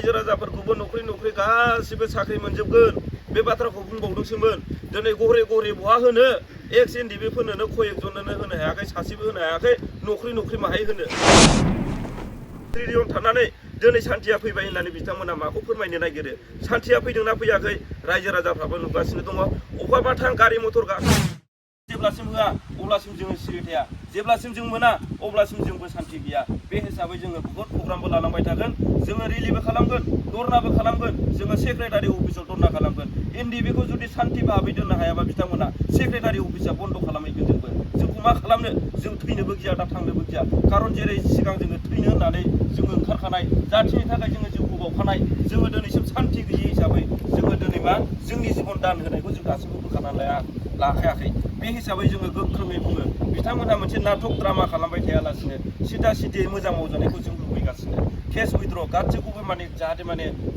रायजो राजाफोरखौबो न'खरै न'खरै गासिबो साख्रि मोनजोबगोन बे बाथ्राखौ बुंबावदोंसोमोन। दिनै घरे घरे बहा होनो एक्स एनडिबिफोरनोनो कयेकजननो होनो हायाखै, सासेबो होनो हायाखै, न'खरै न'खरै माहाय होनो। ट्रिलियन थानानै दिनै सान्थिया फैबाय होननानै बिथांमोना माखौ फोरमायनो नागिरो? सान्थिया फैदोंना फैयाखै रायजो राजाफ्राबो नुगासिनो दङ। अबेबा थां गारि मथर जेब्लासिम होआ अब्लासिम जोङो सिरि थाया, जेब्लासिम जों मोना अब्लासिम जोंबो सान्थि गैया। बे हिसाबै जोङो बहुत प्रग्रामबो लालांबाय थागोन, जोङो रेलिबो खालामगोन, धरनाबो खालामगोन, जोङो सेक्रेटारि अफिसाव धरना खालामगोन। एनडिबिखौ जुदि सान्थि भाबै दोननो हायाबा बिथांमोना सेक्रेटारि अफिसा बन्द खालामहैगोन। जोंखौ मा खालामनो? जों थैनोबो गिया, दा थांनोबो गिया। खारन जेरै सिगां जोङो थैनो होननानै जोङो ओंखारखानाय, जाथिनि थाखाय जोङो जिउखौ बावखानाय, जोङो दिनैसिम सान्थि गैयै हिसाबै जोङो दिनै मा जोंनि जिबन दान होनायखौ जों दासिमबो बोखारनानै लाखायाखै। बे हिसाबै जोङो गोख्रोङै बुङो, बिथांमोनहा मोनसे नाटक ड्रामा खालामबाय थायालासिनो सिदा सिदि मोजां मावजानायखौ जों लुबैगासिनो। केस उइथ्र गासैखौबो जाहाथे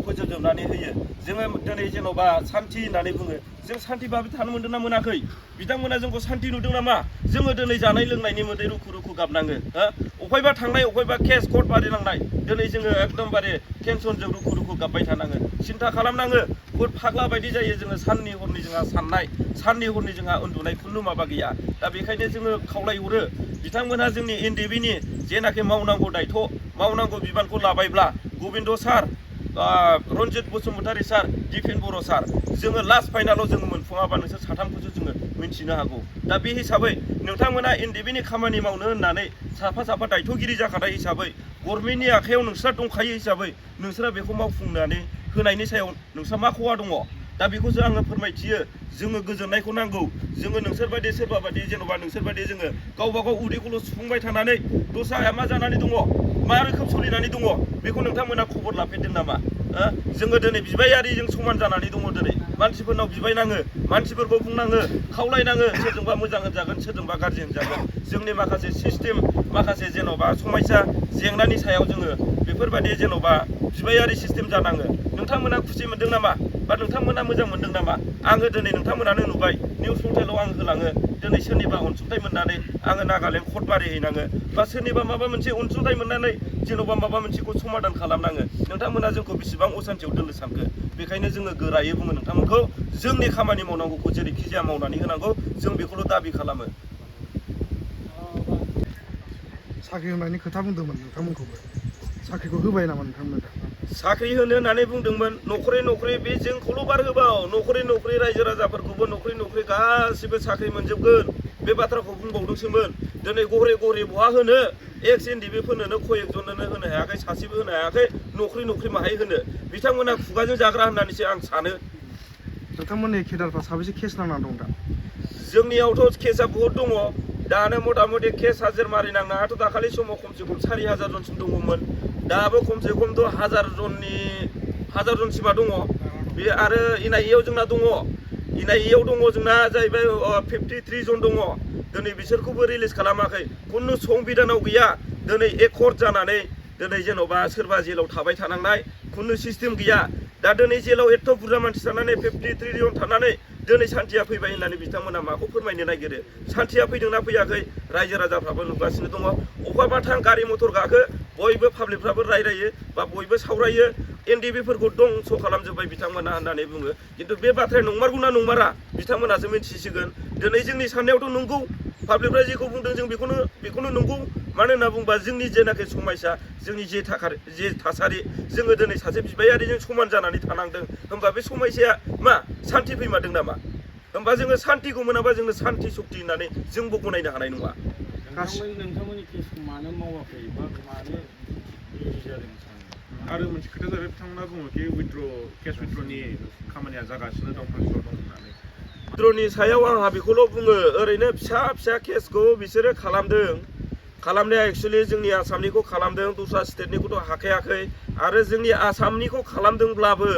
फोजोबजोबनानै होयो। जोङो दिनै जेन'बा सान्थि होननानै बुङो, जों सान्थि भाबै थानो मोनदों ना मोनाखै? बिथांमोना जोंखौ सान्थि नुदों नामा? जोङो दिनै जानाय लोंनायनि मोदै रुखु रुखु गाबनाङो। अफायबा थांनाय अफायबा केस कर्ट बादिलांनाय, दिनै जोङो एकदमबारे टेनसनजों रुखु रुखु गाबबाय थानाङो। सिन्था खालामनाङो, फाग्ला बायदि जायो जोङो। साननि हरनि जोंहा साननाय, साननि हरनि जोंहा उन्दुनाय खुनु माबा गैया। दा बेखायनो जोङो खावलायहरो, बिथांमोनहा जोंनि एनडिबिनि जेनाखि मावनांगौ दायथ' मावनांगौ बिबानखौ लाबायब्ला गबिन्द सार, रन्जित बसुमतारी सार, दिपेन बर' सार, जोङो लास्ट फाइनालाव जोङो मोनफुङाबा नोंसोर साथामखौसो जोङो मिन्थिनो हागौ। दा बे हिसाबै नोंथांमोना एनडिबिनि खामानि मावनो होननानै साफा साफा दायथ'गिरि जाखानाय हिसाबै, गभर्नमेन्टनि आखायाव नोंस्रा दंखायो हिसाबै नोंसोरा बेखौ मावफुंनानै होनायनि सायाव नोंस्रा मा खहा दङ? दा बेखौसो आङो फोरमायथियो। जोङो गोजोननायखौ नांगौ। जोङो नोंसोरबायदि सोरबा बायदि जेन'बा नोंसोरबायदि जोङो गावबा गाव उदैखौल' सुफुंबाय थानानै दस्राया मा जानानै दङ, मा रोखोम सोलिनानै दङ, बेखौ नोंथांमोना खबर लाफेरदों नामा? जोङो दिनै बिबायारिजों समान जानानै दङ। दिनै मानसिफोरनाव बिबायनाङो, मानसिफोरखौ बुंनाङो, खावलायनाङो, सोरजोंबा मोजां होनजागोन, सोरजोंबा गाज्रि होनजागोन। जोंनि माखासे सिस्टेम, माखासे जेन'बा समस्या जेंनानि सायाव जोङो बेफोरबायदि जेन'बा बिबायारि सिस्टेम जानाङो। नोंथांमोना खुसि मोनदों नामा? बा नोंथांमोना मोजां मोनदों नामा? आङो दिनै नोंथांमोनानो नुबाय, निउस पर्टेलाव आं होलाङो। दिनै सोरनिबा अनसुंथाइ मोननानै आङो नागालेण्ड कर्ट बारिहैनाङो, बा सोरनिबा माबा मोनसे अनसुंथाइ मोननानै जेन'बा माबा मोनसेखौ समाधान खालामनाङो। नोंथांमोना जोंखौ बेसेबां असान्थियाव दोननो सानखो? बेखायनो जोङो गोरायै बुङो नोंथांमोनखौ, जोंनि खामानि मावनांगौखौ जेरैखि जाया मावनानै होनांगौ, जों बेखौल' दाबि खालामो। साख्रि होनायनि खोथा बुंदोंमोन नोंथांमोनखौबो, साख्रिखौ होबाय नामा नोंथांमोननो? साख्रि होनो होननानै बुंदोंमोन, न'खरै न'खरै बे जोंखौल' बार होबाव, न'खरै न'खरै रायजो राजाफोरखौबो न'खरै न'खरै गासिबो साख्रि मोनजोबगोन बे बाथ्राखौ बुंबावदोंसोमोन। दिनै घरे घरे बहा होनो एक्स एनडिबिफोरनोनो कयेकजननो होनो हायाखै, सासेबो होनो हायाखै, न'खरै न'खरै माहाय होनो। बिथांमोना खुगाजों जाग्रा होननानैसो आं सानो। नोंथांमोननि केडारफ्रा साबेसे केस नांनानै दं दा? जोंनियावथ' केसआ बहुद दङ। दानो मथा मथि केस हाजिर मारिनांनायाथ' दाखालि समाव खमसे खम 4,000 जनसिम दङमोन। दाबो खमसे खम 1,000 जनसिमा दङ। बे आरो एनआइएआव जोंना दङ, एनआइएआव दङ जोंना जाहैबाय 53 जन दङ। दिनै बिसोरखौबो रिलिज खालामाखै, खुनु संबिधानाव गैया। दिनै एकर्ट जानानै दिनै जेन'बा सोरबा जेलाव थाबाय थानांनाय खुनु सिस्टेम गैया। दा दिनै जेलाव एथ' बुरजा मानसि थानानै 53 जन थानानै दिनै सान्थिया फैबाय होननानै बिथांमोना माखौ फोरमायनो नागिरो? सान्थिया फैदोंना फैयाखै रायजो राजाफ्राबो नुगासिनो दङ। अबेबा थां गारि मथर गाखो, बयबो पाब्लिकफ्राबो रायलायो बा बयबो सावरायो, एनडिबिफोरखौ दंस' खालामजोब्बाय बिथांमोना होननानै बुङो। खिन्थु बे बाथ्राया नंमारगौना नंमारा बिथांमोनासो मिन्थिसिगोन। दिनै जोंनि साननायावथ' नंगौ, पाब्लिकफ्रा जेखौ बुंदों जों बेखौनो नंगौ। मानो होनना बुङोबा जोंनि जेनाखि समस्या, जोंनि जे थासारि, जोङो दिनै सासे बिबायारिजों समान जानानै थानांदों। होमबा बे समस्याया मा सान्थि फैमारदों नामा? होमबा जोङो सान्थिखौ मोनाबा जोङो सान्थि सक्ति होननानै जोंबो गनायनो हानाय नङा। नोंथांमोननि केसखौ मानो मावाखै बा मानो देरि जादों? आरो मोनसे खोथा जाबाय, बिथांमोना बुङो कि केस उइथ्र'नि खामानिया जागासिनो दं, हासिङाव दं होननानै। उइथ्र'नि सायाव आंहा बेखौल' बुङो, ओरैनो फिसा फिसा केसखौ बिसोरो खालामदों। खालामनाया एक्सुवेलि जोंनि आसामनिखौ खालामदों, दस्रा स्टेटनिखौथ' हाखायाखै। आरो जोंनि आसामनिखौ खालामदोंब्लाबो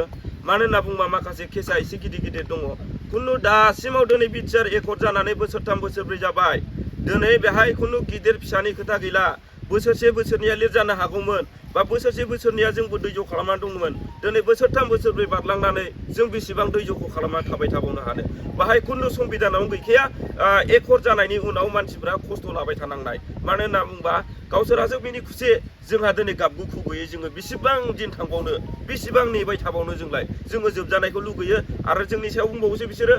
मानो होनना बुङोबा माखासे केसआ एसे गिदिर गिदिर दङ। खुनु दासिमाव दिनै बिटिआर एकर्ट जानानै बोसोरथाम बोसोरब्रै जाबाय। दिनै बेहाय खुनु गिदिर फिसानि खोथा गैला। बोसोरसे बोसोरनैया लिर जानो हागौमोन, बा बोसोरसे बोसोरनैया जोंबो दैज' खालामनानै दंमोन दिनै बोसोरथाम बोसोरब्रै बारलांनानै जों बेसेबां दैज'खौ खालामनानै थाबाय थाबावनो हानो बाहाय खुनु संबिधानावनो गैखाया एकर जानायनि उनाव मानसिफ्रा खस्थ' लाबाय थानांनाय मानो होनना बुंबा गावसोरासो बिनि खुसि जोंहा दिनै गाबगु खुगैयै जोङो बेसेबां दिन थांबावनो बेसेबां नेबाय थाबावनो जोङो जोबजानायखौ लुगैयो आरो जोंनि सायाव बुंबावोसो बिसोरो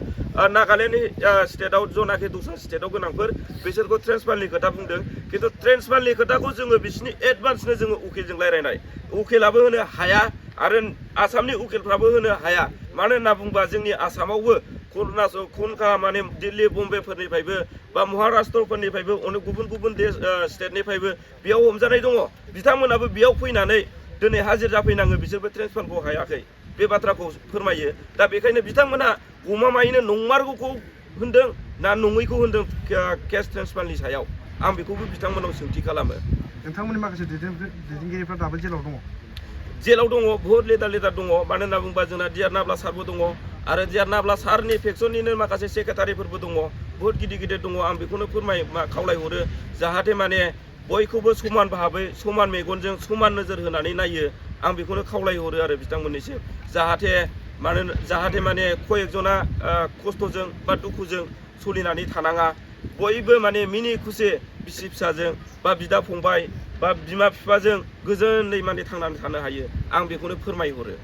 नागालेण्ड स्टेटआव जनाखि दस्रा स्टेटआव गोनांफोर बिसोरखौ ट्रेन्सफारनि खोथा बुंदों खिन्थु ट्रेन्सफारनि खोथाखौ जोङो बिसिनि एडभान्सनो जोङो उकिलजों रायज्लायनाय उकिलाबो होनो हाया आरो आसामनि उकिलफ्राबो होनो हाया मानो होनना बुंबा जोंनि आसामावबो खुनखा माने दिल्ली बम्बेफोरनिफ्रायबो बा महाराष्ट्रफोरनिफ्रायबो अनेक गुबुन गुबुन स्टेटनिफ्रायबो बेयाव हमजानाय दङ बिथांमोनाबो बेयाव फैनानै दिनै हाजिर जाफैनाङो बिसोरबो ट्रेन्सफारखौ हायाखै बे बाथ्राखौ फोरमायो दा बेखायनो बिथांमोना गमामायैनो नंमारगौखौ होनदों ना नङैखौ होनदों केस ट्रेन्सफारनि सायाव आं बेखौबो बिथांमोनाव सोंथि खालामो नोंथांमोननि माखासे दैदेनगिरिफ्रा दाबो जेलाव दङ बहुद लेदार दङ मानो होनना बुंबा जोंना डिआर नाब्ला सारबो दङ आरो डिआर नाब्ला सारनि फेक्सननिनो माखासे सेक्रेटारिफोरबो दङ बहुद गिदिर दङ आं बेखौनो खावलायहरो जाहाथे माने बयखौबो समान भाबै समान मेगनजों समान नोजोर होनानै नायो आं बेखौनो खावलायहरो आरो बिथांमोननिसिम जाहाथे माने कयेकजना खस्थ'जों बा दुखुजों सोलिनानै थानाङा बयबो माने मिनि खुसि बिसि फिसाजों बा बिदा फंबाय बा बिमा बिफाजों गोजोनै माने थांनानै थानो हायो आं बेखौनो फोरमायहरो